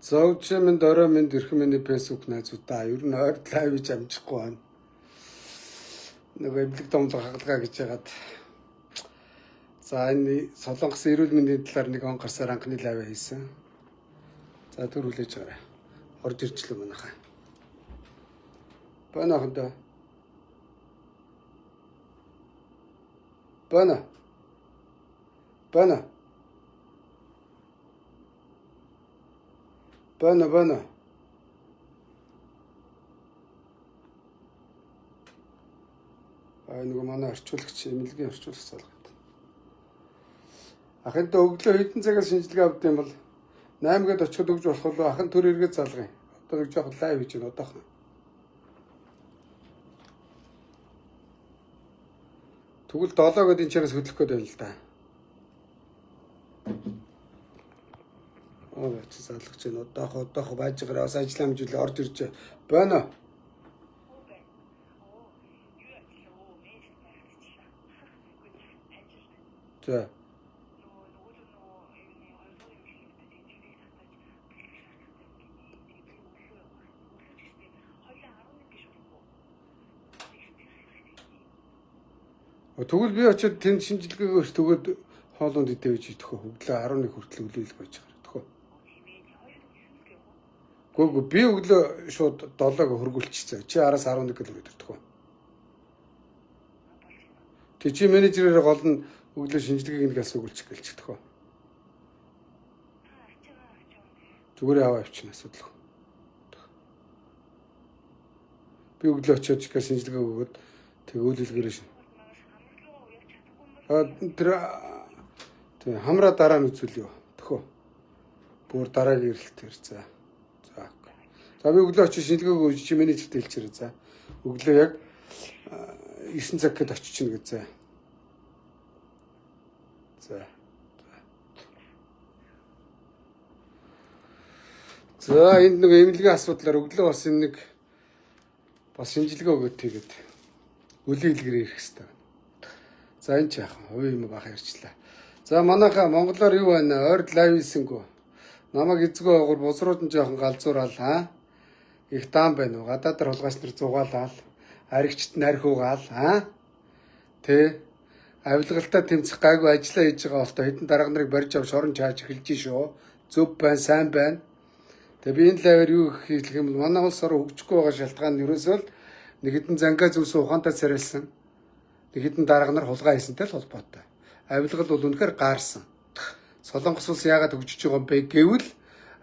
Зовж минь дорой минь эрхэм миний Facebook найзуудаа ер нь ойр live хийж амжихгүй байна. Нөгөө эмнэлэг домлог хагалгаа гэж яагаад. За энэ Солонгосын эрүүл мэндийн талаар нэг он гарсаар анхны live хийсэн. За түр хүлээж аваарай. Орж ирчлээ манайхаа. Байна хандаа. Байна. Байна. Байна байна. А нөгөө манай орчуулагч эмнэлгийн орчуулагч залгаад. Ахын өглөө хэдэн цагаас шинжилгээ авд юм бол 8 гээд очиход өгж болох болов ахын төр эргээд залгая. Одоо нэг жоох live хийж байна одоохон. Тэгвэл 7 гээд энэ чигээс хөдлөх гээд байна л да. Аа чи залгаж байна. Одоох одоох байж байгаа бас ажил амжуулаа орж ирж байна. За. Тэгвэл би очиод тэнд шинжилгээг өрт өгөөд хоолунд идэж идэх үү. Өглөө 11 хүртэл өглөөлөх байж байгаа. Тэхөө. Гүг би өглөө шууд 7-г хөргүүлчихсэн. Чи араас 11 гэл өрөөд ирдэг. Тэг чи менежерээр гол нь өглөө шинжилгээг нэг асуугуулчих гэлчих тэхөө. Зүгээр аваа явчихна асуудалгүй. Би өглөө очиод чика шинжилгээ өгөөд тэг өөлөлгөрөө шин. А тэр тэг хамраа дараа нь үзүүлье. Тэхөө. Бүр дараагийн эрэлтээр за. За. За би өглөө очиж шинжилгээг өгч чи менежерт хэлчихээрэй за. Өглөө яг 9 цаг гээд очиж гэж за. За. За энд нэг эмнэлгийн асуудлаар өглөө бас энэ нэг бас шинжилгээ өгөөд тэгээд өлийн илгэр ирэх хэрэгтэй байна. За энэ ч яах вэ? Хувийн юм баха ярьчлаа. За манайхаа монголоор юу байна? Ойрд live хийсэнгүү. Намайг эзгүй огор бузрууд нь жоохон галзуурал аа. Их даан байна уу? Гадаадar хулгайч нар зугаалал. Аригчт нь арх угаал аа. Тэ авилгалтай тэмцэх гайгүй ажиллаа хийж байгаа болтоо хэдэн дарга нарыг барьж авч шорон чааж эхэлж шүү. Зөв байна, сайн байна. Тэгээ би энэ live аар юу хэлэх юм бол манай улс орон хөгжихгүй байгаа шалтгаан нь ерөөсөө л нэг хэдэн зангаа зүйлсэн ухаантай царайлсан нэг хэдэн дарга нар хулгай хийсэнтэй л холбоотой. Авилгал бол үнэхээр гаарсан. Солонгос улс яагаад хөгжиж байгаа юм бэ гэвэл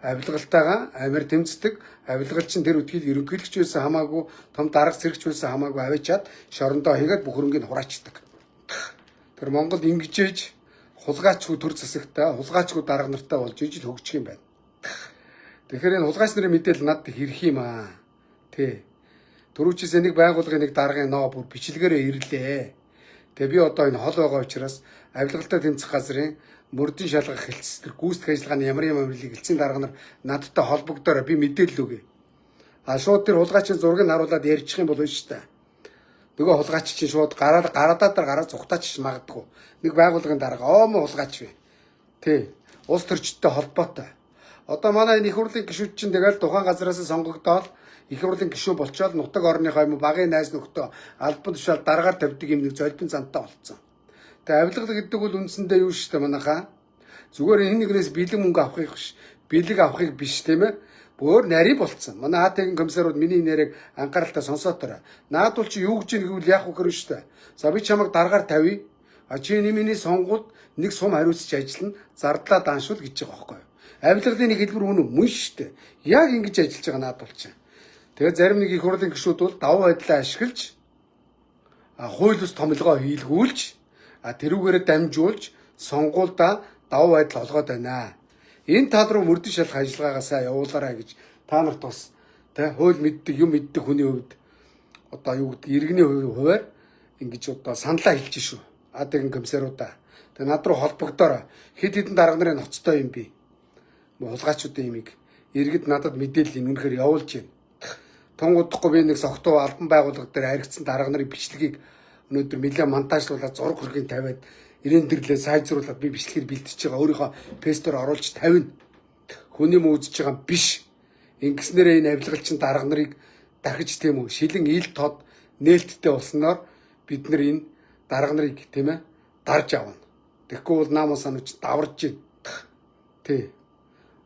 авилгалтайгаа амир тэмцдэг. Авилгал чинь тэр үдхийг ерөнхийлөгч байсан хамаагүй том дарга сэрэгч байсан хамаагүй авчиад шорондоо хийгээд бүх хөрөнгийг хураачдаг. Тэр Монгол ингэжээж хулгайчгүй төр засагтай, хулгайчгүй дарга нартай болж ижил хөгжих юм байна. Тэгэхээр энэ хулгайч нарын мэдээлэл надад хэрэг юм аа. Тэ. Түрүүчээс нэг байгууллагын нэг даргын ноо бүр бичлэгээрээ ирлээ. Тэгээ би одоо энэ хол байгаа учраас авилгалтай тэмцэх газрын мөрдөн шалгах хэлц тэр гүйцэтгэх ажиллагааны ямар юм амрилыг хэлцэн дарга нар надтай холбогдоорой би мэдээлэл өгье. А шууд тэр хулгайчийн зургийг харуулад ярьчих юм бол шүү дээ. Нөгөө хулгайч чинь шууд гараад гарадаа дээр гараад зүхтаач магадгүй. Нэг байгууллагын дарга оо мó хулгайч вэ. Тэ. Улс төрчдтэй холбоотой. Одоо манай энэ их хурлын гишүүд чинь тэгэл тухайн газараас сонгогдоол их хурлын гишүүн болчоод нутаг орныхоо юм багын найз нөхдөө албан тушаал дараагаар тавьдаг юм нэг золбин зантай болцсон. Тэгээ авилгал гэдэг бол үндсэндээ юу шүү дээ манайхаа. Зүгээр энэ нэгнээс бэлэг мөнгө авахыг биш, бэлэг авахыг биш тийм ээ. Бөөр нарийн болцсон. Манай АТ-ийн комиссарууд миний нэрийг анхааралтай сонсоотойроо. Наад бол чи юу гэж юм гэвэл яах вэ гэрэн шүү дээ. За би чамайг дараагаар тавья. А чи миний сонгуульд нэг сум хариуцж ажиллана, зардлаа даншуул гэж байгаа байхгүй юу? Авилгалын нэг хэлбэр үнэ мөн шүү дээ. Яг ингэж ажиллаж байгаа наад бол чи. Тэгээ зарим нэг их хурлын гишүүд бол давуу байдлаа ашиглаж хууль бус томилгоо хийлгүүлж тэрүүгээрээ дамжуулж сонгуульдаа давуу байдал олгоод байна. Энэ тал руу мөрдөн шалах ажиллагаагаа сайн явуулаарай гэж та нарт бас тэ хууль мэддэг юм мэддэг хүний хувьд одоо юу гэдэг иргэний хуваар ингэж одоо саналаа хэлж шүү. АД-ийн комиссаруудаа. Тэгээ над руу холбогдоорой. Хэд хэдэн дарга нарын ноцтой юм би. Хулгайчуудын имийг иргэд надад мэдээлэл үнэхээр явуулж байна. Тун удахгүй би нэг согтуу албан байгууллага дээр харигдсан дарга нарын бичлэгийг өнөөдөр нэлээд монтажлуулаад зураг хөргийн тавиад рендерлээ сайжруулад би бичлэгээр бэлтжиж байгаа. Өөрийнхөө пестээр оруулж тавина. Хүний мөн үзэж байгаа юм биш. Ингэснээрээ энэ авилгалчин дарга нарыг дахиж тийм үү шилэн ил тод нээлттэй болсноор бид нар энэ дарга нарыг тийм ээ дарж авна. Тэгэхгүй бол нам санаж даварж байна. Тий.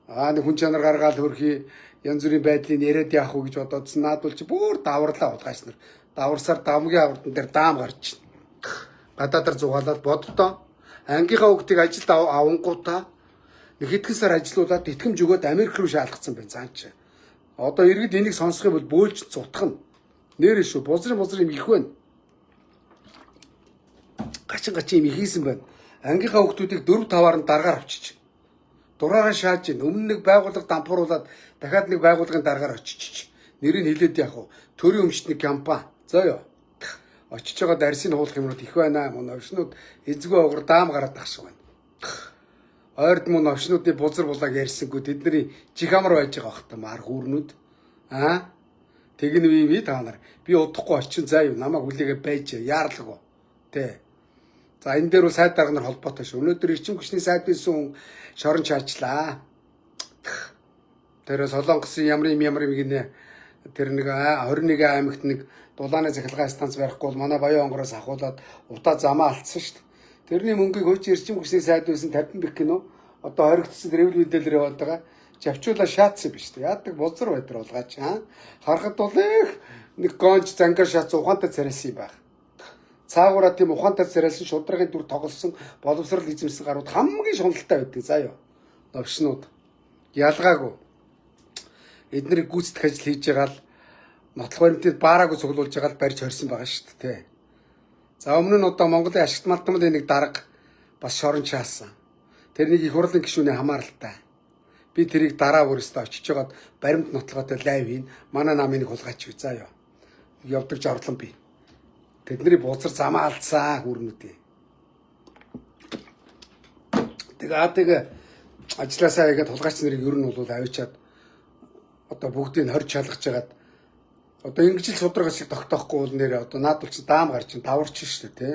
Аа нэг хүн чанар гаргаал хөрхий янз бүрийн байдлыг яриад яах вэ гэж бодоодсэн. Наад бол чи бүр даварлаа хулгайч нар. Даварсаар дамгийн авардан дээр даам гарч байна. Гадаадаар зугаалаад боддоо. Ангийнхаа хүүхдийг ажилд авангуудаа нэг хэдхэн сар ажилуулад итгэмж өгөөд Америк руу шаалгацсан байна цаан чи. Одоо иргэд энийг сонсох юм бол бөөлж зутхна. Нэрээ шүү бузрын бузрын юм их байна. Гачин гачин юм их хийсэн байна. Ангийнхаа хүүхдүүдийг 4 5-аар нь даргаар авчиж. Дураараа шааж ин өмнө нэг байгууллага дампууруулад дахиад нэг байгууллагын даргаар очиж. Нэрийг хэлээд яах вэ? Төрийн өмчтний компани. За ёо. Очиж байгаа дарсыг хуулах юмнууд их байна. Мөн овшнууд эзгүй огор даам гараад ах шиг байна. Ойрд мөн овшнуудын бузар булааг ярьсангүй тэдний чих амар байж байгаа бах та мар хүүрнүүд. Аа? Тэгнэ би би та нар. Би удахгүй очин заа юу намайг хүлээгээ байж яарлаггүй. Тэ. За энэ дээр бол сайд дарга нар холбоотой шүү. Өнөөдөр эрчим хүчний сайд байсан хүн шорон чаачлаа. Тэр Солонгосын ямар юм ямар юм гинэ тэр нэг 21 аймагт нэг дулааны цахилгаан станц барихгүй бол манай Баян онгороос ахуулаад удаа замаа алдсан шүү дээ. Тэрний мөнгийг хөөч эрчим хүчний сайд байсан 50 бик гинөө одоо хоригдсон рэвэл мэдээлэл яваад байгаа. Жавчуулаа шаацсан биш үү? Яадаг бузар байдар улгаач аа. Харахад бол их нэг гонж зангаар шаацсан ухаантай царайсан юм байх. Цаагаараа тийм ухаантай царайлсан шударгын дүр тоглосон боловсрал эзэмсэн гарууд хамгийн шуналтай байдаг заа юу. Новшнууд ялгаагүй. Эднэрийг гүйцэтгэх ажил хийж байгаа л нотлох баримтыг баараагүй цуглуулж байгаа л барьж хорьсон байгаа шүү дээ. За өмнө нь одоо Монголын ашигт малтмалын нэг дарга бас шорон чаасан. Тэрнийг их хурлын гишүүний хамааралтай. Би тэрийг дараа бүрээсээ очиж жагаад баримт нотлогоотой лайв хийн. Манай намын нэг хулгайч юу заа юу. Явдаг жорлон би. Тэдний бузар замаа алдсан хүүрнүүдээ. Тэгээ АДГ ажилласаа хийгээд хулгайч нарыг ер нь бол авчиад одоо бүгдийг хорж шалгаж жагаад одоо ингэж л судраг хэсэг тогтоохгүй бол нэрээ одоо наад бол чи даам гарч ин даварч шүү дээ тий.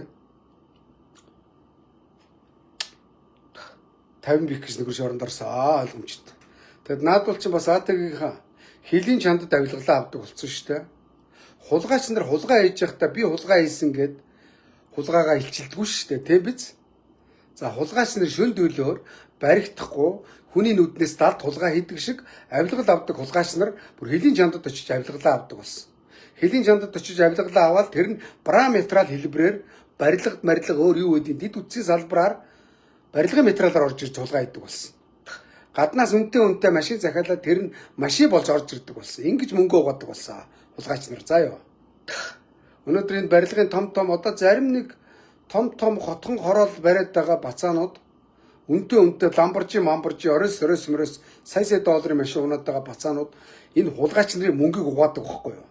50 бик гэж нөхөр шоронд орсон ойлгомжтой. Тэгэд наад бол чи бас АДГ-ийн хөлийн чандад авилгалаа авдаг болсон шүү дээ. Хулгайч нар хулгай хийж байхдаа би хулгай хийсэн гэд хулгайгаа илчилдэггүй шүү дээ, тийм биз? За хулгайч нар шөн төлөөр баригдахгүй хүний нүднээс далд хулгай хийдэг шиг авилгал авдаг хулгайч нар бүр хөлийн чандад очиж авилгалаа авдаг болсон. Хөлийн чандад очиж авилгалаа аваад тэр нь параметрал хэлбэрээр барилгад марилга өөр юу гэдгийг дэд үтсийн салбараар барилгын материалаар орж ирж хулгай хийдэг болсон. Гаднаас үнэтэй үнэтэй машин захиалаад тэр нь машин болж орж ирдэг болсон. Ингэж мөнгө угаадаг болсон хулгайч нар заа юу. Өнөөдөр энэ барилгын том том одоо зарим нэг том том хотхон хороол бариад байгаа бацаанууд үнэтэй үнэтэй ламборжи мамборжи орос орос мөрөөс сая сая долларын машин унаад байгаа бацаанууд энэ хулгайч нарын мөнгийг угаадаг байхгүй юу?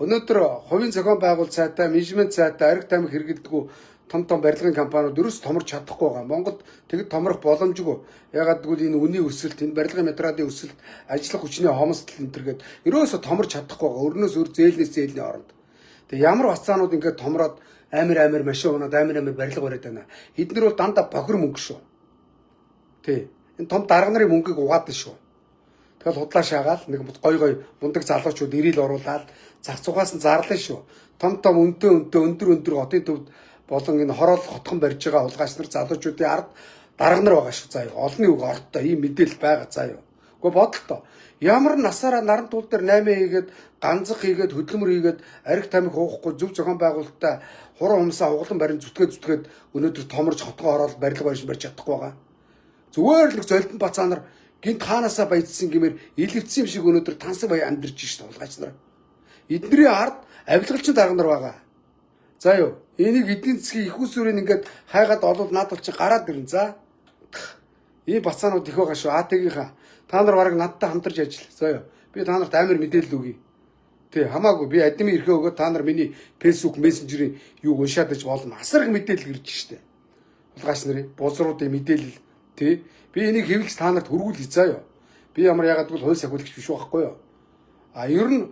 Өнөөдөр хувийн зохион байгуулалт сайтай, менежмент сайтай, ариг тамхи хэрэглэдэггүй том том барилгын компаниуд ерөөс томорч чадахгүй байгаа. Монголд тэгэд томрох боломжгүй. Ягаад гэвэл энэ үнийн өсөлт, энэ барилгын материалын өсөлт, ажиллах хүчний хомсдол энэ төр гээд ерөөсө томорч чадахгүй байгаа. Өрнөөс өр зээлнээс зээлний оронд. Тэгээ ямар бацаанууд ингээд томроод амир амир машин унаад амир амир барилга бариад байна. Эднэр бол дандаа бохир мөнгө шүү. Тий. Энэ том дарга нарын мөнгийг угаадаг шүү. Тэгэл худлаа шаагаал нэг гой гой мундаг залуучууд ирээл оруулаад зах зугаас нь зарлаа шүү. Том том үнэтэй үнэтэй өндөр өндөр хотын төвд болон энэ хороол хотхон барьж байгаа хулгайч нар залуучуудын ард дарга нар байгаа шүү заа юу. Олонний үг ордтой ийм мэдээлэл байгаа заа юу. Гэхдээ бодолтой. Ямар насаараа наран туул дээр 8 хийгээд ганцах хийгээд хөдөлмөр хийгээд арх тамхи уухгүй зөв зохион байгуулалттай хуран хумсаа углан барин зүтгээд зүтгээд өнөөдөр томорж хотгоо ороод барилга барьж барьж чадахгүй байгаа. Зүгээр л нэг золтон бацаа нар гинт хаанасаа баяжсан гэмээр илэвцсэн юм шиг өнөөдөр тансаг баян амьдарч шít хулгайч нар. Эднэрийн ард авилгалчин дарга нар байгаа. За юу. Энийг эдийн засгийн их усүрийг ингээд хайгаад олвол над бол чи гараад ирнэ за. Ийм бацаанууд их байгаа шүү. АТ-гийнхаа та нар бараг надтай хамтарч ажил. За юу. Би та нарт амар мэдээлэл өгье. Тий, хамаагүй би админ эрхээ өгөөд та нар миний Facebook Messenger-ийн юуг уншаад иж болно. Асар их мэдээлэл ирж штэ. Хулгайч нарын бузруудын мэдээлэл тий. Би энийг хэвлэж та нарт хөргүүлье заа юу. Би ямар ягаад гэвэл хууль сахиулагч биш байхгүй юу? А ер нь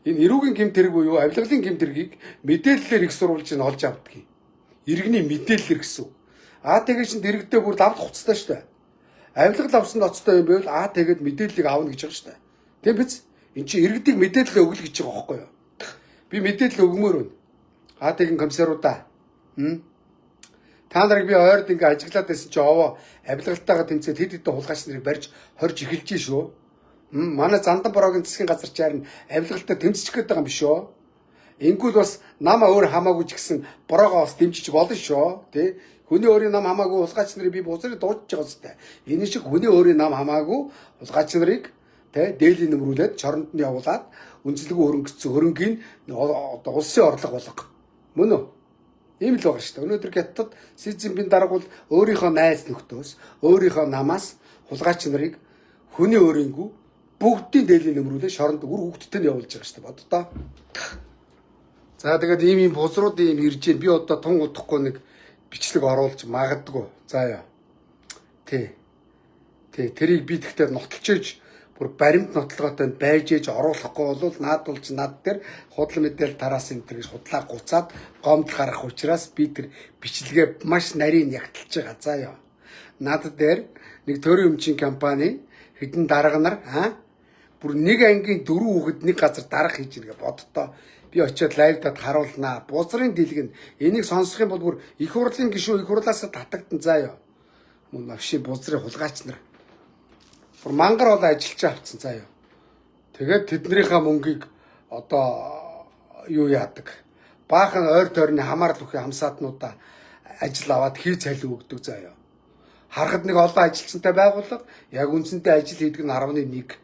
энэ эрүүгийн гэмт хэрэг буюу авилгалын гэмт хэргийг мэдээллээр их сурвалж нь олж авдаг юм. Иргэний мэдээллээр гэсэн. А тэгээ чин дэрэгдээ бүр давд хуцтай штэ. Авилгал авсан ноцтой юм байвал аа тэгээд мэдээллийг авна гэж байгаа шүү дээ. Тийм биз? Энд чинь иргэдийг мэдээлэл өгөл гэж байгаа байхгүй юу? Би мэдээлэл өгмөр байна. Аа тэгин комиссаруудаа. Та нарыг би ойрд ингээ ажиглаад байсан чи овоо авилгалтайгаа тэмцээд хэд хэдэн хулгайч нарыг барьж хорж эхэлж шүү. Манай Зандан бороогийн засгийн газар ч харин авилгалтай тэмцчих гээд байгаа юм биш үү? Ингүүл бас нам өөр хамаагүй ч гэсэн бороогоо бас дэмжиж болно шүү. Тэ? Хүний өөрийн нам хамаагүй хулгайч нарыг би бузрыг дуудаж байгаа зү. Энэ шиг хүний өөрийн нам хамаагүй хулгайч нарыг тэ дээлийн нөмрүүлээд чоронд нь явуулаад үнэлгээ хөрөнгөцсөн хөрөнгийн одоо улсын орлого болго. Мөн үү? Ийм л байгаа шүү дээ. Өнөөдөр Хятад Си Цзиньпин дарга бол өөрийнхөө найз нөхдөөс, өөрийнхөө намаас хулгайч нарыг хүний өөрийнхөө бүгдийн дээлийн нөмрүүлээ шоронд үр хүүхдтэй нь явуулж байгаа шүү дээ. Боддоо. За тэгээд ийм ийм бузруудын юм ирж байна. Би одоо тун удахгүй нэг бичлэг оруулж магадгүй. За яа. Тий. Тий, тэрийг би тэгтээ нотолж бүр баримт нотлогоотой байж ээж оруулахгүй бол наадулж над дээр худал мэдээлэл тараас энэ төр гэж худлаа гуцаад гомдол гаргах учраас би тэр бичлэгээ маш нарийн ягталж байгаа. За яа. Над дээр нэг төрийн өмчийн компани хэдэн дарга нар бүр нэг ангийн 4 хүүхэд нэг газар дарга хийж иргээ боддоо. Би очиод лайвдад харуулнаа. Бузрын дэлэг нь энийг сонсох юм бол бүр их хурлын гишүүн их хурлаасаа татагдан заа ёо. Мөн навши бузрын хулгайч нар. Бүр мангар болоо ажиллаж авцсан заа ёо. Тэгээд тэднийхээ мөнгийг одоо юу яадаг. Баахан ойр тойрны хамаарал бүхий хамсаатнуудаа ажил аваад хий цалин өгдөг заа ёо. Харахад нэг олон ажилчтай байгууллага яг үндсэндээ ажил хийдэг нь 11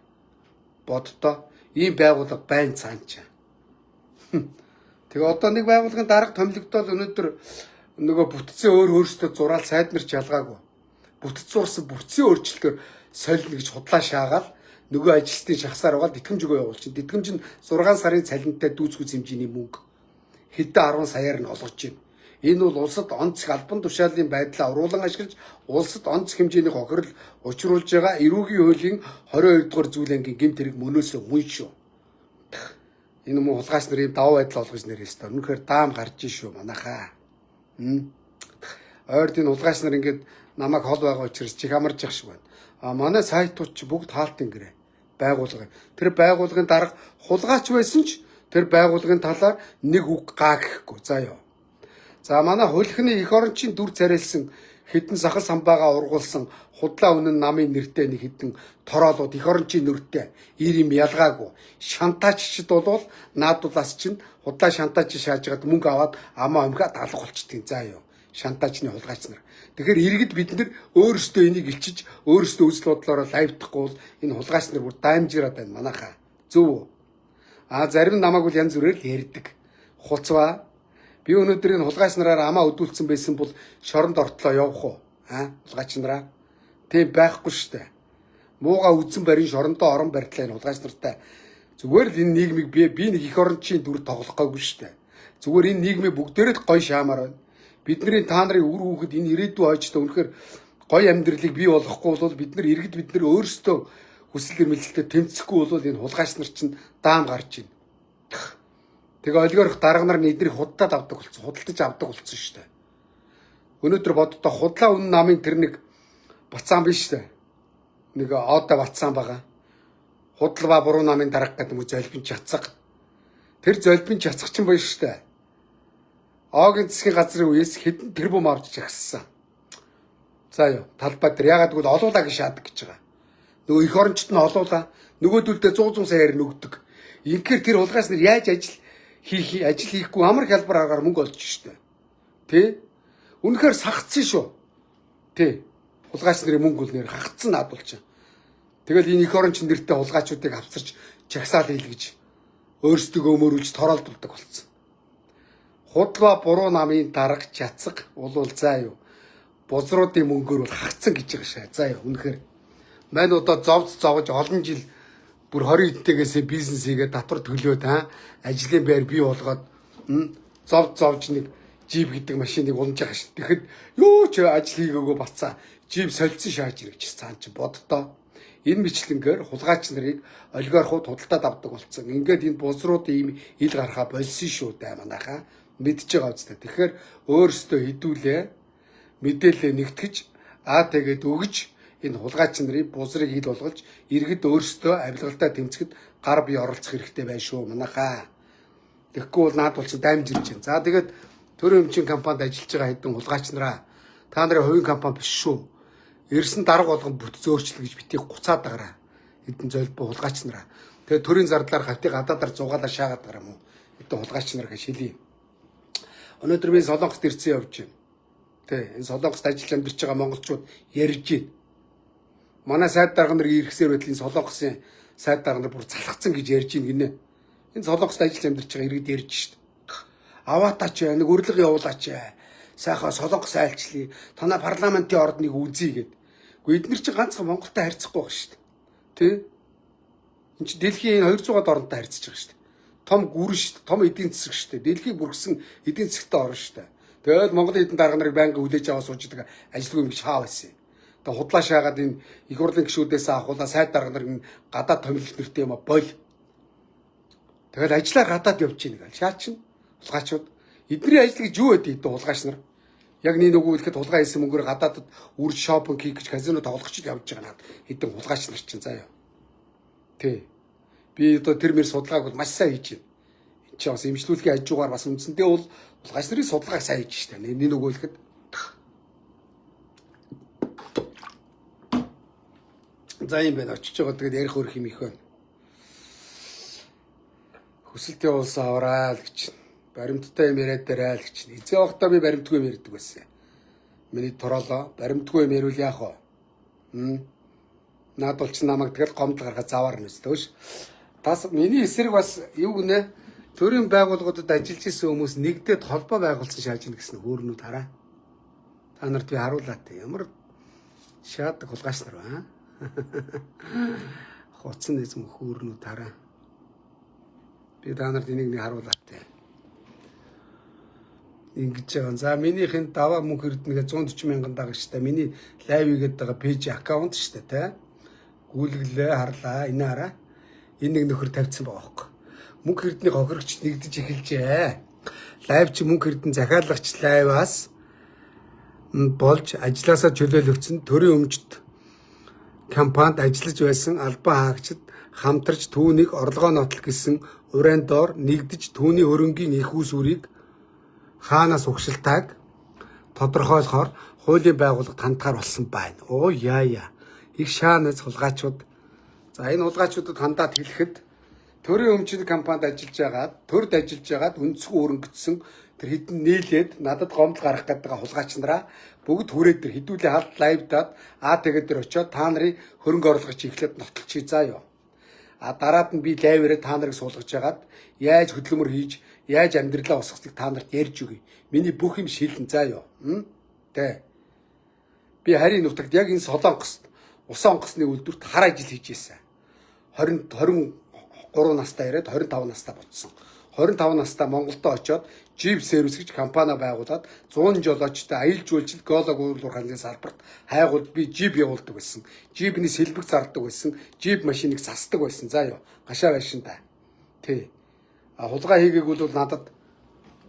боддоо ийм байгууллага байна цаан чаа. Тэгээ одоо нэг байгууллагын дарга томилогдоод өнөөдөр нөгөө бүтцийн өөр өөрсдөө зураал сайд нар ч ялгаагүй. Бүтц зурсан бүтцийн өөрчлөлтөөр солино гэж худлаа шаагаал нөгөө ажилтны шахсаар байгаа тэтгэмж өгөө явуулчин. Тэтгэмж нь 6 сарын цалинтай дүүцгүүц хэмжээний мөнгө. Хэдэн 10 саяар нь олгож байна. Энэ бол улсад онц албан тушаалын байдлаа уруулан ашиглаж улсад онц хэмжээний хохирол учруулж байгаа эрүүгийн хуулийн 22 дугаар зүйл ангийн гэмт хэрэг мөнөөсөө мөн шүү. Энэ муу хулгайч нар ийм давуу байдал олгож нэр ёстой. Үнэхээр даам гарч шүү манайхаа. Ойрд энэ хулгайч нар ингээд намайг хол байгаа учраас чих амарч явах шиг байна. А манай сайтууд чи бүгд хаалтын гэрээ байгууллага. Тэр байгууллагын дарга хулгайч байсан ч тэр байгууллагын талаар нэг үг гаа гэхгүй. За ёо. За манай хулхны эх орончийн дүр царайлсан хэдэн сахал самбаагаа ургуулсан худлаа үнэн намын нэртэй нэг хэдэн тороолууд эх орончийн нүртэй ир юм ялгаагүй шантааччд болвол наадулаас чинь худлаа шантаач шаажгаад мөнгө аваад амаа өмхөд алга болчдгийг. За ёо. Шантаачны хулгайч нар. Тэгэхээр иргэд бид нар өөрсдөө энийг илчиж өөрсдөө үзэл бодлороо лайвдахгүй бол энэ хулгайч нар бүр даймжираад байна манайхаа. Зөв үү? А зарим намайг бол янз бүрээр л ярьдаг. Хуцваа. Би өнөөдөр энэ хулгайч нараар амаа өдүүлсэн байсан бол шоронд ортлоо явах уу? А хулгайч нараа. Тийм байхгүй штэ. Мууга үзэн барин шорондоо орон барьтлаа энэ хулгайч нартай. Зүгээр л энэ нийгмийг би нэг эх орончийн дүр тоглох гоогүй штэ. Зүгээр энэ нийгмийг бүгдээрээ л гой шаамаар байна. Бидний та нарын үр хүүхэд энэ ирээдүйн ойчтой үнэхээр гой амьдралыг бий болгохгүй бол бид нар иргэд бид нар өөрсдөө хүсэл эрмэлзэлтэй тэмцэхгүй бол энэ хулгайч нар чинь даам гарч байна. Тэгээ олигарх дарга нар эднийг худалдаад авдаг болсон. Худалдаж авдаг болсон шүү дээ. Өнөөдөр боддоо худлаа үнэн намын тэр нэг бацаан биш шүү дээ. Нэг оодой бацаан байгаа. Худал ба буруу намын дарга гэдэг юм уу золбин чацаг. Тэр золбин чацаг чинь баян шүү дээ. Оогийн засгийн газрын үеэс хэдэн тэрбум авч жагссан. За юу талбай дээр ягаад гэвэл олуулаа гэж шаадаг гэж байгаа. Нөгөө эх орончт нь олуулаа. Нөгөөдөлдөө 100 100 саяар нөгдөг. Инхээр тэр хулгайч нар яаж ажил хийх ажил хийхгүй амар хялбар аргаар мөнгө олж штэ. Тэ? Үнэхээр сахацсан шүү. Тэ. Хулгайч нарын мөнгө бол нэр хагацсан наадулч. Тэгэл энэ эх оронч нэртэй хулгайчуудыг авчирч чагсаал хийлгэж өөрсдөө мөрүүлж тороолдулдаг болсон. Худлаа буруу намын дарга чацаг улуул заа юу. Бузруудын мөнгөөр бол хагацсан гэж байгаа шээ. За юу үнэхээр. Мань одоо зовц зовж олон жил бүр 20 эдтэйгээсээ бизнес хийгээд татвар төлөөд ажлын байр бий болгоод зовж зовж нэг джип гэдэг машиныг унж байгаа шүү. Тэгэхэд юу ч ажил хийгээгүй бацаа джип солилцсон шааж ирэх чи цаан чи боддоо. Энэ мэтлэнгээр хулгайч нарыг олигархууд худалдаад авдаг болсон. Ингээд энэ бузрууд ийм ил гарахаа болсон шүү дээ манайхаа. Мэдж байгаа үстэй. Тэгэхээр өөрсдөө хідүүлээ мэдээлэлээ нэгтгэж тэгээд өгж Энэ хулгайч нарыг бузрыг ил болгож иргэд өөрсдөө авилгалтай тэмцэхэд гар бие оролцох хэрэгтэй байна шүү манайхаа. Тэгэхгүй бол наад бол чи дамжирч байна. За тэгээд төрийн өмчийн компанид ажиллаж байгаа хэдэн хулгайч нараа та нарын хувийн компани биш шүү. Ирсэн дарга болгон бүт зөөрчлө гэж битгий гуцаад агараа. Хэдэн золбоо хулгайч нараа. Тэгээд төрийн зардлаар хавтыг гадаадаар зугаалаа шаагаад байгаа юм уу? Хэдэн хулгайч нар гэж хэлье. Өнөөдөр би Солонгост ирсэн явж байна. Тэ энэ Солонгост ажиллаж амьдарч байгаа монголчууд ярьж байна. Манай сайд дарга нар ирэхсээр байтал энэ Солонгосын сайд дарга нар бүр залхацсан гэж ярьж байна гинэ. Энэ Солонгост ажиллаж амьдарч байгаа иргэд ярьж шít. Аваатаач нэг урилга явуулаач. Сайхан Солонгос айлчлая. Танай парламентын ордныг үзье гэд. Гэхдээ эднэр чинь ганцхан Монголтой харьцахгүй байгаа шít. Тэ? Энд чинь дэлхийн 200-аад оронтой харьцаж байгаа шít. Том гүрэн шít, том эдийн засаг шít. Дэлхийг бүрхсэн эдийн засагтай орн шít. Тэгэл Монголын хэдэн дарга нарыг байнга хүлээж аваа сууж идэг ажилгүй юм гэж хаа байсан. Тэгээ худлаа шаагаад энэ их хурлын гишүүдээс авахулаа сайд дарга нар энэ гадаад томилолт нэртэй юм а боль. Тэгэл ажиллаа гадаад явж гин гэл шаачин хулгайчууд эдний ажил гэж юу байдаг гэдэг хулгайч нар. Яг нэг нөгөө хэлэхэд хулгай хийсэн мөнгөөр гадаадад үрж шопинг хийх гэж казино тоглох гэж явж байгаа наад хэдэн хулгайч нар чинь заяа. Тэ. Би одоо тэр мэр судалгааг бол маш сайн хийж байна. Энд чинь бас эмчлүүлгийн хажуугаар бас үндсэндээ бол хулгайч нарын судалгааг сайн хийж штэ. Нэг нөгөө хэлэхэд за юм байна. Очиж байгаа тэгээд ярих өрх юм их байна. Хүсэлт явуулсан авраа л гэж. Баримттай юм яриад дээрээ л гэж. Эзэн явахдаа би баримтгүй юм ярьдаг байсан. Миний тороолоо баримтгүй юм ярил яах вэ? Наад бол чи намайг тэгэл гомдол гаргаж заваар нь өстөөш. Бас миний эсрэг бас юу гинэ? Төрийн байгууллагуудад ажиллаж исэн хүмүүс нэгдээд холбоо байгуулсан шааж ийн гэсэн хөөрнүүд хараа. Та нарт би харуулаа тэ. Ямар шаадаг хулгайч нар ба. Хуцсан эзэм хөөрнүүд хараа. Би та нарт энийг нэг харуулаа тэ. Ингэж байгаа. За минийх энэ даваа мөнх эрдэнэгээ 140 мянган дагагчтай. Миний live хийгээд байгаа page account шүү дээ тэ. Гүйлгэлээ харлаа. Энэ хараа. Энэ нэг нөхөр тавьчихсан байгаа хөөхгүй. Мөнх эрдэнийн хохирогч нэгдэж эхэлжээ. Live чи мөнх эрдэнэ захиалагч live аас болж ажилласаа чөлөөлөгдсөн төрийн өмчт компанид ажиллаж байсан албан хаагчид хамтарч түүнийг орлогоо нотлох гэсэн ураан доор нэгдэж түүний хөрөнгийн эх үүсвэрийг хаанаас угшилтайг тодорхойлохоор хуулийн байгууллагад хандхаар болсон байна. Оо яа яа. Их шаанаас хулгайчууд. За энэ хулгайчуудад хандаад хэлэхэд төрийн өмчийн компанид ажиллаж байгаад төрд ажиллаж байгаад өнцгөн өрөнгөцсөн тэр хэдэн нийлээд надад гомдол гаргах гэдэг хулгайч нараа бүгд хүрээд тэр хэдүүлээ халт live даад А тэгээд тэр очиод та нарын хөрөнгө оруулагч эхлээд нотолчих заа юу. А дараад нь би live ээрээ та нарыг суулгаж хагаад яаж хөдөлмөр хийж яаж амьдралаа босгохыг та нарт ярьж өгье. Миний бүх юм шилэн заа юу. Тэ. Би харийн нутагт яг энэ Солонгост усан онгоцны үйлдвэрт хар ажил хийж байсан. 20 23 настай ирээд 25 настай буцсан. 25 настай Монголдо очиод Jeep сервис гэж компани байгуулад 100 жолоочтой аялал жуулчлал геолог уурлуур ханлын салбарт хайгууд би Jeep явуулдаг байсан. Jeep-ний сэлбэг зардаг байсан. Jeep машиныг сасдаг байсан. За юу. Гашаа байшин та. Тий. А хулгай хийгээгүй бол надад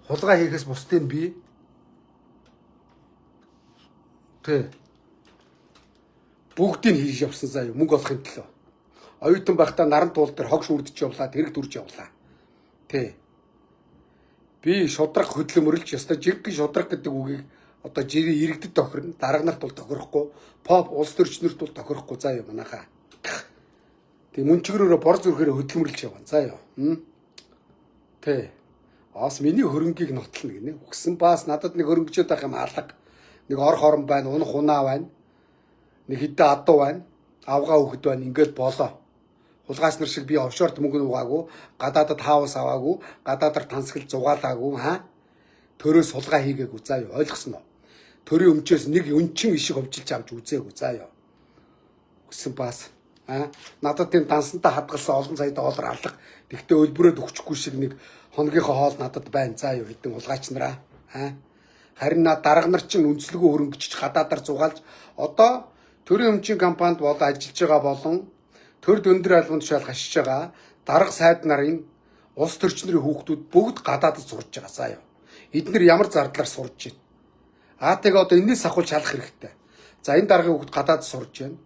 хулгай хийхээс бусдыг би тий. Бүгдийг хийж явсан заа юу. Мөнгө олохын төлөө. Оюутан байхдаа наран туул дээр хог шүрдэж явлаа, тэрэг дүрж явлаа. Тий. Би шудраг хөдөлмөрлж ёстой жинхэнэ шудраг гэдэг үгийг одоо жирийн иргэдэд тохирно, дарга нарт бол тохирохгүй, поп улс төрчнөрт бол тохирохгүй заа юу манайхаа. Тэг мөн чигрөөрөө бор зүрхээрээ хөдөлмөрлж явна заа юу. Тий. Аас миний хөрөнгийг нотлно гинэ. Үгсэн баас надад нэг хөрөнгөчөөд байх юм алга. Нэг ор хорон байна, унах унаа байна. Нэг хэдэн адуу байна. Авгаа хөхд байна. Ингээл болоо. Хулгайч нар шиг би офшорт мөнгө нугаагүй, гадаадад хаус аваагүй, гадаадаар тансгал зугаалаагүй хаа. Төрөөс хулгай хийгээгүй заа юу ойлгосон уу? Төрийн өмчөөс нэг өнчин ишиг ховжилж авч үзээгүй заа юу. Үгсэн бас надад тийм дансантаа хадгалсан олон сая доллар алга. Тэгтээ өлбөрөөд өгчихгүй шиг нэг хоногийнхоо хоол надад байна заа юу хэдэн хулгайч нараа. Харин над дарга нар чинь үндэслэгөө хөрөнгөчж гадаадаар зугаалж одоо төрийн өмчийн компанид болон ажиллаж байгаа болон төрд өндөр албан тушаал хашиж байгаа дарга сайд нарын улс төрчнөрийн хүүхдүүд бүгд гадаадд сурж байгаа заа юу. Эднэр ямар зардлаар сурж байна. Аа тэгээ одоо энэс ахуул шалах хэрэгтэй. За энэ даргын хүүхэд гадаад сурж байна.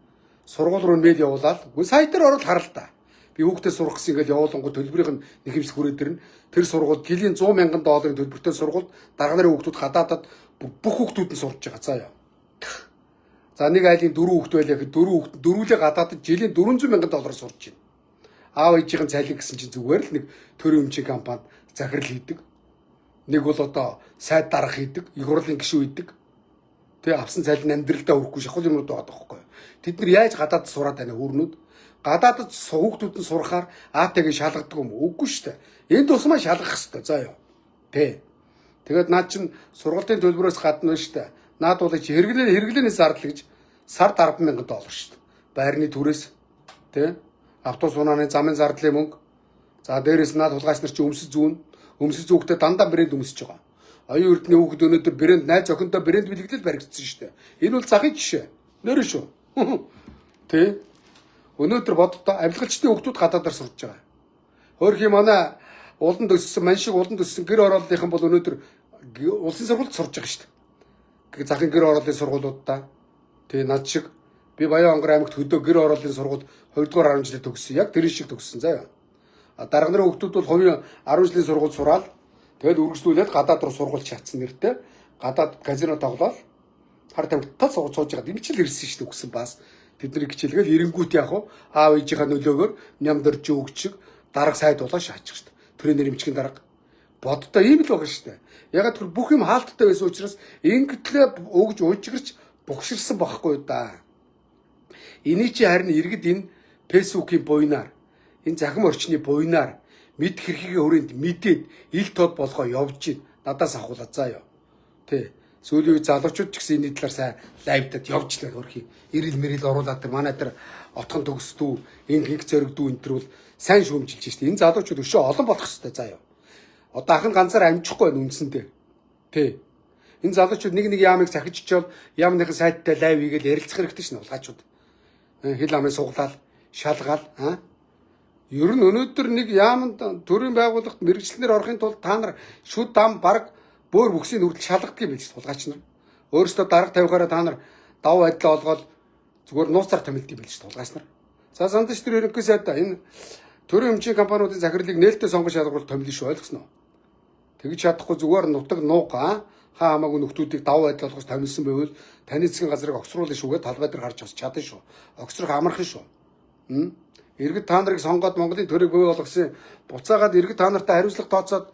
Сургууль руу мэйл явуулаад үгүй сайт дээр ороод харал та. Би хүүхдээ сурах гэсэн ингээл явуулангууд төлбөрийнх нь нэхэмжлэх хүрээд ирнэ. Тэр сургууль жилийн 100 мянган долларын төлбөртэй сургуульд дарга нарын хүүхдүүд гадаадад бүх хүүхдүүд нь сурж байгаа. За яа. За нэг айлын дөрвөн хүүхэд байлаа гэхэд дөрвөн хүүхэд дөрвөлээ гадаадад жилийн 400 мянган доллараар сурж байна. Аав ээжийнхэн цалин гэсэн чинь зүгээр л нэг төрийн өмчийн компанид захирал хийдэг. Нэг бол одоо сайд дарга хийдэг, их хурлын гишүүн хийдэг. Тэ авсан цалин амьдралдаа өрөхгүй шахал юмнууд байгаа байхгүй юу. Тэд нар яаж гадаадд сураад байна хүүрнүүд? Гадаадд хүүхдүүд нь сурахаар АТ-г шалгадаг юм уу? Үгүй шүү дээ. Энэ тусмаа шалгах хэрэгтэй. За юу. Тэ. Тэгээд наад чинь сургалтын төлбөрөөс гадна шүү дээ. Наад бол чи хэрэглээний зардал гэж сард 10,000 доллар шүү дээ. Байрны түрээс тэ автобус унааны замын зардлын мөнгө. За дээрээс наад хулгайч нар чи өмсөж зүүн. Өмсөж зүүхдээ дандаа брэнд өмсөж байгаа. Оюун эрдний хүүхэд өнөөдөр брэнд найз охинтой брэнд бэлэглэл баригдсан шүү дээ. Энэ бол захын жишээ. Нэрэн шүү. Тэ. Өнөөдөр боддоо авилгалчдын хүүхдүүд гадаадаар сурж байгаа. Хөөрхий манай уланд өссөн, ман шиг уланд өссөн гэр хорооллынхан бол өнөөдөр улсын сургуульд сурж байгаа шүү дээ. Захын гэр хорооллын сургуулиудаа. Тэ над шиг би Баян онгор аймагт хөдөө гэр хорооллын сургууль 2 дугаар 10 жилээр төгссөн. Яг тэр шиг төгссөн заяа. А дарга нарын хүүхдүүд бол хувийн 10 жилийн сургууль сураал тэгэл үргэлжлүүлээд гадаад руу сургууль шатсан нэртэй. Гадаад казино тоглоал хар тамхитал сууж байгаа. Ингэж л ирсэн шүү дээ үгсэн бас. Тэдний хичээлгээл эренгүүт яг уу аав ээжийнхаа нөлөөгөөр нямдарч өгч шиг дарга сайд болоо шаачих шүү дээ. Төрийн нэрмжгийн дарга. Боддоо ийм л байгаа шүү дээ. Ягаад тэр бүх юм хаалттай байсан учраас ингэтлээ өгж уужигэрч бухширсан байхгүй да. Эний чи харин иргэд энэ Facebook-ийн буйнаар, энэ захим орчны буйнаар мэд хэрхийгээ хүрээнд мэдээд ил тод болгоо явж гин. Надаас авахуулаа заа ёо. Тэ. Сүүлийн үе залуучууд ч гэсэн энэний талаар сайн лайвдад явж лээ хөрхи. Ирэл мэрэл оруулаад тэр манай тэр отхон төгсдүү, энэ гинг зөрөгдүү энэ төр бол сайн шүүмжилж шít. Энэ залуучууд өшөө олон болох хэвээр заа ёо. Одоо ах нь ганцаар амжихгүй байна үндсэндээ. Тэ. Энэ залуучууд нэг нэг яамыг сахиж чивэл яамныхын сайттай лайв хийгээл ярилцах хэрэгтэй шнэ улгаачууд. Хил амын суглаал, шалгаал, аа. Ер нь өнөөдөр нэг яаманд төрийн байгууллагт мэрэгчлэнээр орохын тулд та нар шүд дам баг бөөр бүксийн хүртэл шалгадаг юм биш тулгаач нар. Өөрөөсөө дарга тавихаараа та нар давуу байдлаа олгоод зүгээр нууцаар томилд юм биш тулгаач нар. За сандаж тэр ерөнхий сайд энэ төрийн өмчийн компаниудын захирлыг нээлттэй сонгож шалгаруул томилно шүү, ойлгосноо. Тэгж чадахгүй зүгээр нутаг нууг хаа хамаагүй нөхдүүдийг давуу байдал болгож томилсон байвал таны засгийн газрыг огцруулна шүүгээ талбай дээр гарч бас чадна шүү. Огцрох амархан шүү. Иргэд та нарыг сонгоод Монголын төрийг бий болгосон буцаагаад иргэд та нартай хариуцлага тооцоод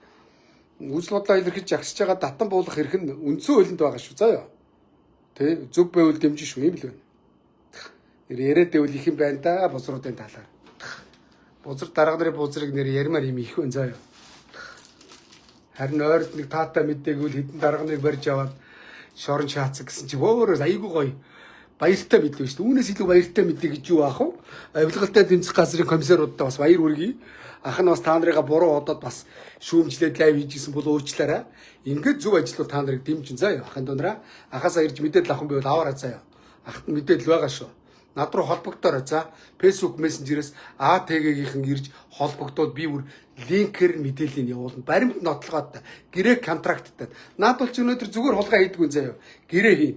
үзэл бодлоо илэрхийлж жагсаж байгаа татан буулгах эрх нь үндсэн хуулинд байгаа шүү. Заа юу. Тэ зөв байвал дэмжин шүү юм л байна. Нэр яриад байвал их юм байна да бузруудын талаар. Бузар дарга нарын бузрыг нэр ярмаар юм их байна заа юу. Харин ойрд нэг таатай мэдээгүй л хэдэн дарга нарыг барьж аваад шорон шаацсан гэсэн чи өөрөө айгүй гоё баяртай мэдээ шүү дээ. Үүнээс илүү баяртай мэдээ гэж юу аах вэ? Авилгалтай тэмцэх газрын комиссаруудаа бас баяр хүргэе. Ах нь бас та нарыгаа буруу одоод бас шүүмжлээд лайв хийжсэн бол уучлаарай. Ингээд зөв ажиллавал та нарыг дэмжин заа юу. Ахын дунараа ахаасаа ирж мэдээлэл авах юм байвал аваарай заа юу. Ахт нь мэдээлэл байгаа шүү. Над руу холбогдоорой за. Facebook Messenger-ээс АТГ-гийнхэн ирж холбогдоод би бүр линкээр мэдээллийг явуулна. Баримт нотлогоотой, гэрээ контракттай. Наад бол ч өнөөдөр зүгээр хулгай хийдэггүй заа юу. Гэрээ хийн.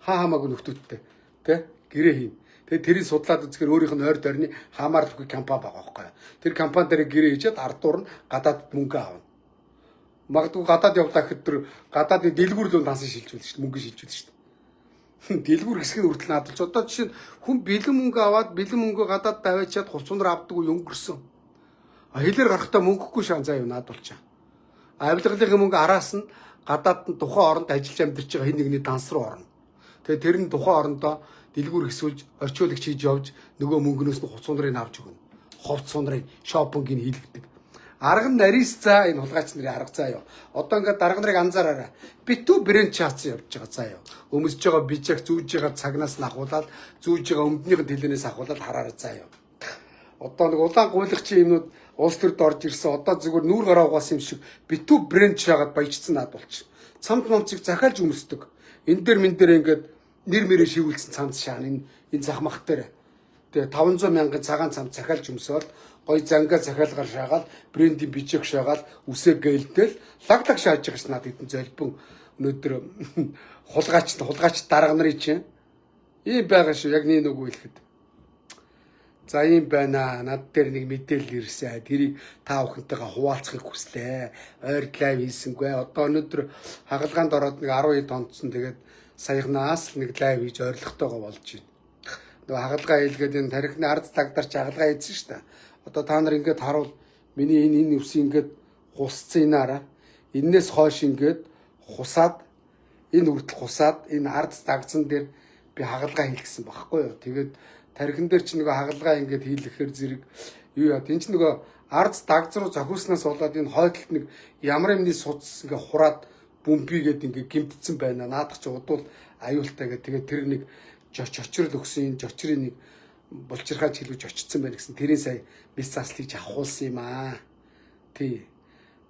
Хаа хамаагүй нөхдүүдтэй. Тэ? Гэрээ хийн. Тэгээ тэрийг судлаад үзэхээр өөрийнх нь ойр дорны хамаарлахгүй компани байгаа байхгүй юу. Тэр компани дээр гэрээ хийчихэд ардуур нь гадаадд мөнгө авна. Магадгүй гадаад явлаа гэхэд тэр гадаадын дэлгүүр рүү дансан шилжүүлнэ шүү дээ. Мөнгө шилжүүлнэ шүү дээ. Дэлгүүр хэсгийг хүртэл наадалж. Одоо жишээ нь хүн бэлэн мөнгө аваад бэлэн мөнгө гадаад даваачаад хувцуунаар авдаг үе өнгөрсөн. А хэлээр гарахдаа мөнгөгүй шан заа юу наадулчаа. Авилгалын мөнгө араас нь гадаад нь тухайн оронд ажиллаж амьдарч байгаа хэн нэгний данс руу орно. Тэгээ тэр нь тухайн орондоо дэлгүүр хэсүүлж орчуулагч хийж явж нөгөө мөнгнөөс нь хувц сундрыг авч өгнө. Хувц сундрыг шопингийг хийлгдэг. Арга нь нарийс заа энэ хулгайч нарын арга заа юу. Одоо ингээд дарга нарыг анзаараарай. Битүү брэнд чаацсан явж байгаа заа юу. Өмсөж байгаа бичиг зүүж байгаа цагнаас нь ахуулаад зүүж байгаа өмднийх нь тэлэнээс ахуулаад хараарай заа юу. Одоо нэг улаан гуйлагчийн юмнууд улс төрд орж ирсэн. Одоо зүгээр нүүр гараа угаасан юм шиг битүү брэнд шаагаад баяжцсан над болчих. Цамд момцыг захиалж өмсдөг. Энэ дээр мэн дээр ингээд нэр мэрээ шивүүлсэн цамц шаана энэ зах мах дээр. Тэгээ 500 мянган цагаан цамц захиалж өмсөөл гой зангаа захиалгаар шаагаал брендийн бичиг шаагаал үсээ гэлтэл лаг лаг шааж байгаа ш надад хэдэн золбон өнөөдөр хулгайч дарга нарын чинь Ийм байгаа шүү яг нэг нүгүү хэлэхэд. За ийм байна. Над дээр нэг мэдээлэл ирсэн. Тэрийг та бүхэнтэйгээ хуваалцахыг хүслээ. Ойр live хийсэнгүй. Одоо өнөөдөр хагалгаанд ороод нэг 10 хэд онцсон. Тэгээд саяхнаас л нэг live хийж ойрлоготойгоо болж байна. Нөгөө хагалгаа хийлгээд энэ тархины ард тагдарч хагалгаа хийсэн шүү дээ. Одоо та нар ингээд харуул миний энэ өвс ингээд хусцсан энэ араа. Эннээс хойш ингээд хусаад энэ хүртэл хусаад энэ ард дагцсан дээр би хагалгаа хийлгэсэн байхгүй юу. Тэгээд тархин дээр чи нөгөө хагалгаа ингээд хийлгэхээр зэрэг юу яа. Энэ чи нөгөө ард дагц руу зохиуснаас болоод энэ хойдолт нэг ямар юмны судас ингээд хураад бөмбөгээд ингээд гимтсэн байна. Наадах чи удвал аюултай гэх. Тэгээд тэр нэг жочрол өгсөн энэ жочрын нэг булчирхай чиглэж очсон байна гэсэн. Тэрийн сая мэс заслыг авахулсан юм аа. Тий.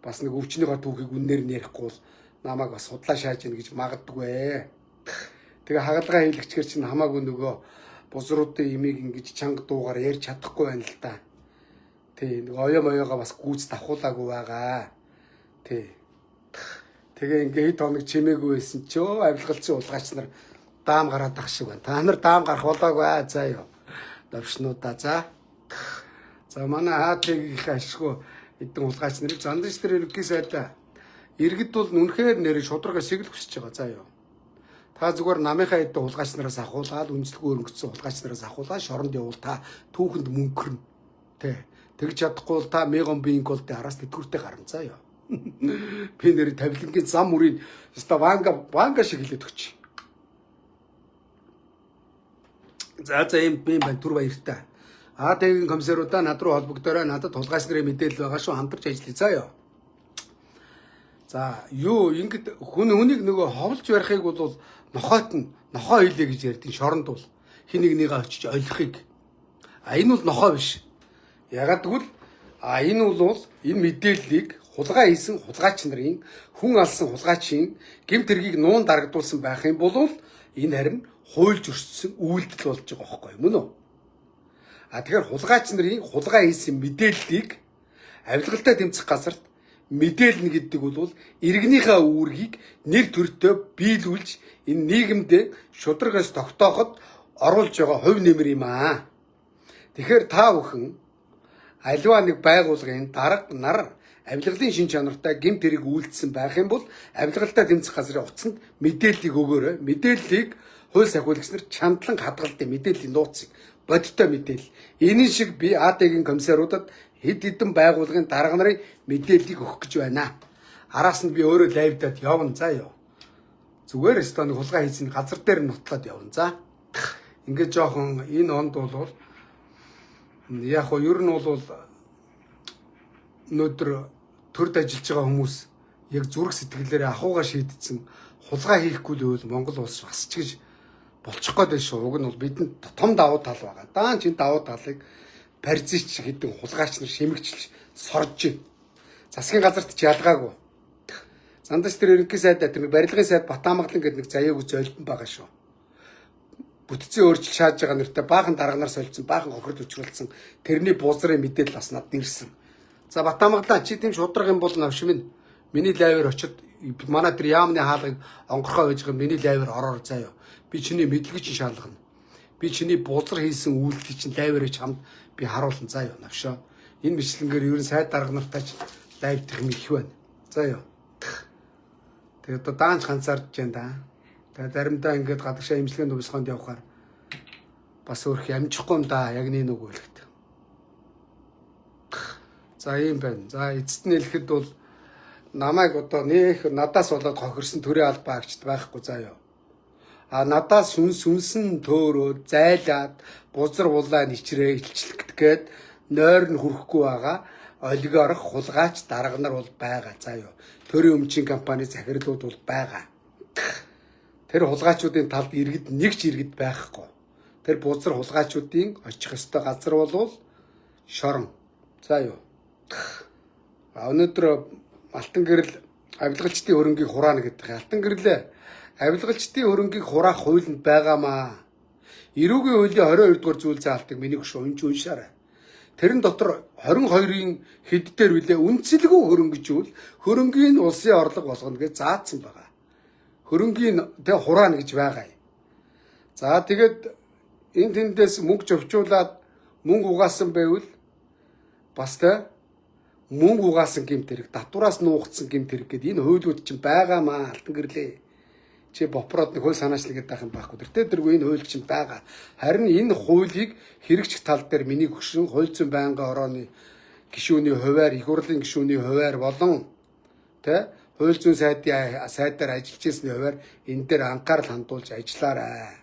Бас нэг өвчнийхөө түүхийг үннээр нь ярихгүй бол намайг бас судлаа шааж ийн гэж магадгүй. Тэгээ хагалгаа хийлгчгээр чинь хамаагүй нөгөө бузруудын имийг ингэж чанга дуугаар ярьж чадахгүй байна л да. Тий, нэг оёо моёогоо бас гүйц давхуулаагүй байгаа. Тий. Тэгээ ингээ хэд хоног чимээгүй байсан чи өө авилгалцсан улгаач нар даам гараад ах шиг байна. Та нар даам гарах болоогүй аа заа юу. Давшнуудаа за. За манай АТ-гийн ашгүй эдэн улгаач нарыг зандж тэр ерөнхий сайдаа иргэд бол үнэхээр нэр шударга шиг л хүсэж байгаа заа юу. Та зүгээр намынхаа эдэн хулгайч нараас ахуулаад үнэлгүй өрөнгөцсөн хулгайч нараас ахуулаад шоронд явуул та түүхэнд мөнгөрнө. Тэ. Тэгж чадахгүй бол та Мегон Бинголдын араас тэтгэвртэй гарна заа юу. Би нэр тавилангийн зам мөрийг өста ванга шиг хэлээд өгч. За за ийм юм байна түр баяртай. АТ-гийн комиссаруудаа над руу холбогдоорой. Надад хулгайч нарын мэдээлэл байгаа шүү. Хамтарч ажиллая заа юу. За юу ингэд хүн хүнийг нөгөө ховлж барихыг бол нохойт нь нохой хийлээ гэж ярьдیں۔ Шоронд бол хин нэгнийгээ очиж олихыг. А энэ бол нохой биш. Ягаад гэвэл а энэ бол энэ мэдээллийг хулгай хийсэн хулгайч нарын хүн алсан хулгайчийн гэмт хэргийг нуун дарагдуулсан байх юм бол энэ харин хуульж өрссөн үйлдэл болж байгаа байхгүй мөн үү? А тэгэхээр хулгайч нарын хулгай хийсэн мэдээллийг авилгалтай тэмцэх газарт мэдээлнэ гэдэг бол иргэнийхээ үүргийг нэр төртөө биелүүлж энэ нийгэмдээ шударгаас тогтооход оруулж байгаа хувь нэмэр юм аа. Тэгэхээр та бүхэн аливаа нэг байгууллагын дарга нар авилгалын шин чанартай гэмт хэрэг үйлдсэн байх юм бол авилгалтай тэмцэх газрын утсанд мэдээллийг өгөөрэй. Мэдээллийг хууль сахиулагч нар чандлан хадгалдаг мэдээллийн нууцыг бодиттой мэдээлэл. Энэ шиг би АД-гийн комиссаруудад хэд хэдэн байгууллагын дарга нарын мэдээллийг өгөх гэж байна. Араас нь би өөрөө лайвдаад явна заа юу. Зүгээр өстө нэг хулгай хийсэн газар дээр нотлоод явна за. Ингээд жоохон энэ онд бол яг хоо ер нь бол өнөөдөр төрд ажиллаж байгаа хүмүүс яг зүрх сэтгэлээрээ ахуйгаа шийдсэн хулгай хийхгүй л байвал Монгол улс бас ч гэж болчих гээд байна шүү. Уг нь бол бидэнд том давуу тал байгаа. Даан чин давуу талыг паразит хэдэн хулгайч нар шимэгчлж сорж байна. Засгийн газарт ч ялгаагүй. Зандас тэр ерөнхий сайд тэр нэг барилгын сайд Батамгалан гэдэг нэг заяагүй золбон байгаа шүү. Бүтцийн өөрчлөлт шааж байгаа нэртэй баахан дарганаар солилцсон, баахан хохирол учруулсан тэрний бузрын мэдээлэл бас надад ирсэн. За Батамгалан чи тийм шудраг юм бол навш минь миний лайвэр очиод манай тэр яамны хаалгыг онгорхоо байж байгаа миний лайвэр ороор заяа. Би чиний мэдлэгийг чинь шаалгана. Би чиний бузар хийсэн үйлдэлийг чинь лайвэрээ чамд би харуулна заа юу навшоо. Энэ бичлэнгээр ер нь сайд дарга нартай ч лайвдах юм их байна. За юу. Тэгээд одоо даанч ганцаардж байна да. Тэгээд заримдаа ингээд гадагшаа имчилгээнд хувьсгоонд явхаар бас өөрх амжихгүй юм да. Яг нэг нүг хэлэхэд. За ийм байна. За эцэст нь хэлэхэд бол намайг одоо нэх надаас болоод хохирсон төрийн албан агчд байхгүй заа юу. А надаас сүнс сүнсэн төөрөө зайлаад бузар булаа ничрээ илчлэгдэх гээд нойр нь хүрэхгүй байгаа олигарх хулгайч дарга нар бол байгаа заа юу. Төрийн өмчийн компани захирлууд бол байгаа. Тэр хулгайчуудын талд иргэд нэг ч иргэд байхгүй. Тэр бузар хулгайчуудын очих ёстой газар бол шорон. За юу. А өнөөдөр алтан гэрэл авилгалчдын хөрөнгийг хураана гэдэг. Алтан гэрлээ авилгалчдын хөрөнгийг хураах хуулинд байгаамаа. Эрүүгийн хуулийн 22 дугаар зүйл заалтыг миний хөшөө унж уншаарай. Тэрэн дотор 22-ын хэд дээр билээ үнцэлгүй хөрөнгөжүүл хөрөнгийн улсын орлого болгоно гэж заасан байгаа. Хөрөнгийн тэ хураана гэж байгаа юм. За тэгээд энэ тэндээс мөнгө зөвчүүлээд мөнгө угаасан байвал бас те мөнгө угаасан гэмт хэрэг, татвараас нуугдсан гэмт хэрэг гэдэг энэ хуулиуд чинь байгаа маа алтан гэрлээ. Чи бопрод нэг хууль санаачлал гэдэг байх юм байхгүй. Тэртээ тэргүй энэ хууль чинь байгаа. Харин энэ хуулийг хэрэгжих тал дээр миний гүшин хууль зүйн байнгын орооны гишүүний хуваар, их хурлын гишүүний хуваар болон тэ хууль зүйн сайдын сайдаар ажиллаж ирсний хуваар энэ дээр анхаарал хандуулж ажиллаарай.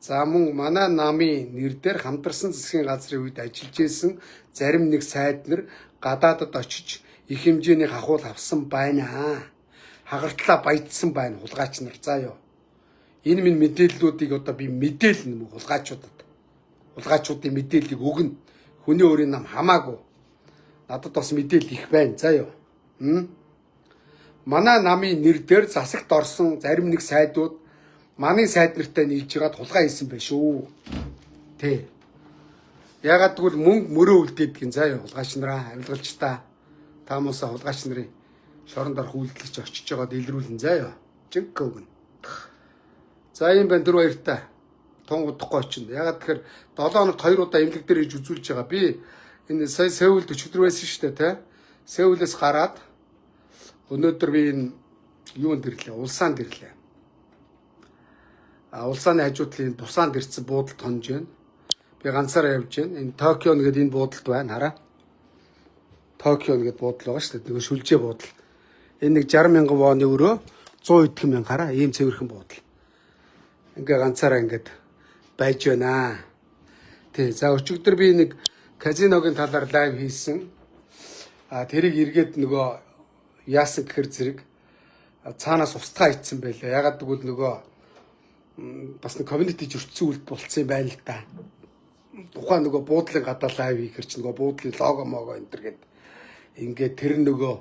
За мөн манай намын нэр дээр хамтарсан засгийн газрын үед ажиллаж исэн зарим нэг сайд нар гадаадад очиж их хэмжээний хахуул авсан байна. Хагартлаа баяжсан байна хулгайч нар. За юу. Энэ минь мэдээллүүдийг одоо би мэдээлнэ мөн хулгайчуудад. Хулгайчуудын мэдээллийг өгнө. Хүний өөрийн нам хамаагүй. Надад бас мэдээлэл их байна. За юу. Манай намын нэр дээр засагт орсон зарим нэг сайдууд манай сайд нартай нийлж байгаад хулгай хийсэн байх шүү. Тэ. Ягаад гэвэл мөнгө мөрөө үлдээдэг юм. За юу хулгайч нараа, авилгалч та. Та муусаа хулгайч нарын шоронд орох үйлдэлч очиж байгаад илрүүлэн заа юу. Жинк өгнө. За ийм байна, түр баяртай. Тун удахгүй очино. Ягаад тэгэхээр 7 хоногт 2 удаа эмнэлэг дээр иж үзүүлж байгаа. Би энэ сая Сеулд өчигдөр байсан шүү дээ, тэ. Сеулээс гараад өнөөдөр би энэ юунд ирлээ? Улсаанд ирлээ. А улсааны хажуу талын Бусаанд ирсэн буудалд хонж байна. Би ганцаараа явж байна. Энэ Токио нэгэд энэ буудалд байна, хараа. Токио нэгэд буудал байгаа шүү дээ. Нөгөө шүлжээ буудал. Энэ нэг 60 мянган воны өрөө 100 хэдхэн мянга хараа. Ийм цэвэрхэн буудал. Ингээ ганцаараа ингээд байж байна. Тий. За өчигдөр би нэг казиногийн талаар live хийсэн. А тэрийг эргээд нөгөө яасан гэхэр зэрэг цаанаас устгаа ицсэн байлаа. Ягаад гэвэл нөгөө бас нэг community зөрчсөн үйлдэл болцсон юм байна л да. Тухайн нөгөө буудлын гадаа live хийхэр чи нөгөө буудлын лого могоо энэ төр гээд ингээд тэр нөгөө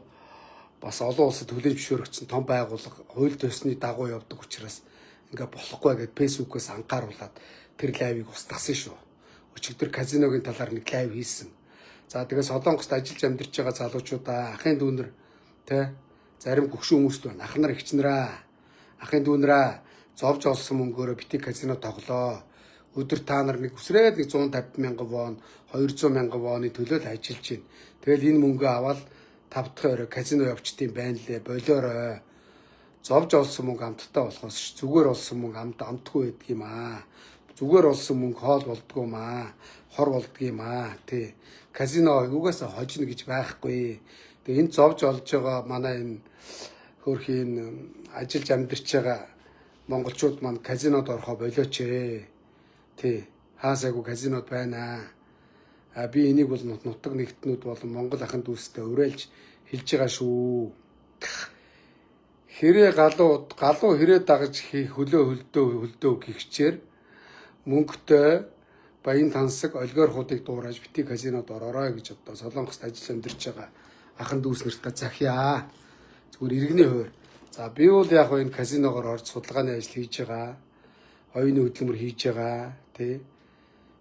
бас олон улсад хүлээн зөвшөөрөгдсөн том байгууллага хууль ёсны дагуу явдаг учраас ингээ болохгүй гэд Facebook-ээс анхааруулад тэр live ыг устгасан шүү. Өчигдөр казиногийн талаар нэг live хийсэн. За тэгээ Солонгост ажиллаж амьдарч байгаа залуучуудаа, ахын дүүнер тэ зарим гөгшин хүмүүст байна. Ах нар эгч нараа, ахын дүүнраа зовж олсон мөнгөөрөө бити казино тоглоо. Өдөр та нар нэг үсрээд нэг 150 мянган вон, 200 мянган воны төлөө л ажиллаж байна. Тэгэл энэ мөнгөө аваад тав дахь өрөө казино явчдсан байна лээ. Болоорой. Зовж олсон мөнгө амттай болохоос ш зүгээр олсон мөнгө амт амтгүй байдаг юм аа. Зүгээр олсон мөнгө хоол болдгоо маа. Хор болдго юм аа. Тий. Казино юугаасаа хожино гэж байхгүй. Тэгээ энэ зовж олж байгаа манай энэ хөөрхийн ажиллаж амьдарч байгаа монголчууд маань казинод орохоо болооч ээ. Тий. Хаасаагүй казинод байна. А би энийг бол нутаг нэгтнүүд болон Монгол ахын дүүстэй уриалж хэлж байгаа шүү. Хэрээ галуу галуу хэрээ дагаж хөлөө хөлдөө хөлдөө гихчээр мөнгөтэй баян тансаг олигархуудыг дуурайж бити казинод ороорой гэж одоо Солонгост ажил амьдарч байгаа ахын дүүс нартаа захиа. Зүгээр иргэний хуваар. За би бол яг энэ казиногоор орж судалгааны ажил хийж байгаа. Оюуны хөдөлмөр хийж байгаа, тий.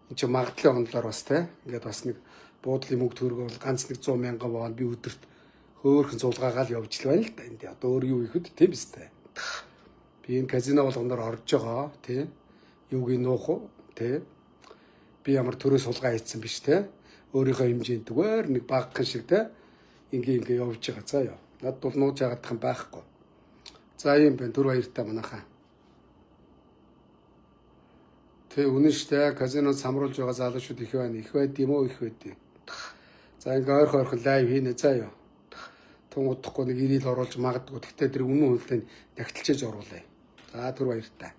Энд чинь магадлалын онолоор бас тий. Ингээд бас нэг буудлын мөнгө төгрөгөөр бол ганц нэг 100 мянган вон би өдөрт хөөхөн суулгаагаал явж л байна л да. Энд одоо өөр юу ихэд тийм биз дээ. Би энэ казино болгоноор орж байгаа, тий. Юуг нуух уу, тий. Би ямар төрөө сулгаа хийцэн биш, тий. Өөрийнхөө хэмжээнд зүгээр нэг багхан шиг тий. Ингээ ингээ явж байгаа заа ёо. Надад бол нууж яагаадах юм байхгүй. За ийм байна. Түр баяртай манайхаа. Тэ үнэн штэ казинод самруулж байгаа залуучууд их байна. Их байд юм уу, их байд юм. За ингээ ойрхон ойрхон live хийнэ заа ёо. Тун удахгүй нэг ирийл оруулж магадгүй. Гэхдээ тэр үнэн хүнлээ нягтлчээж оруулъя. За түр баяртай.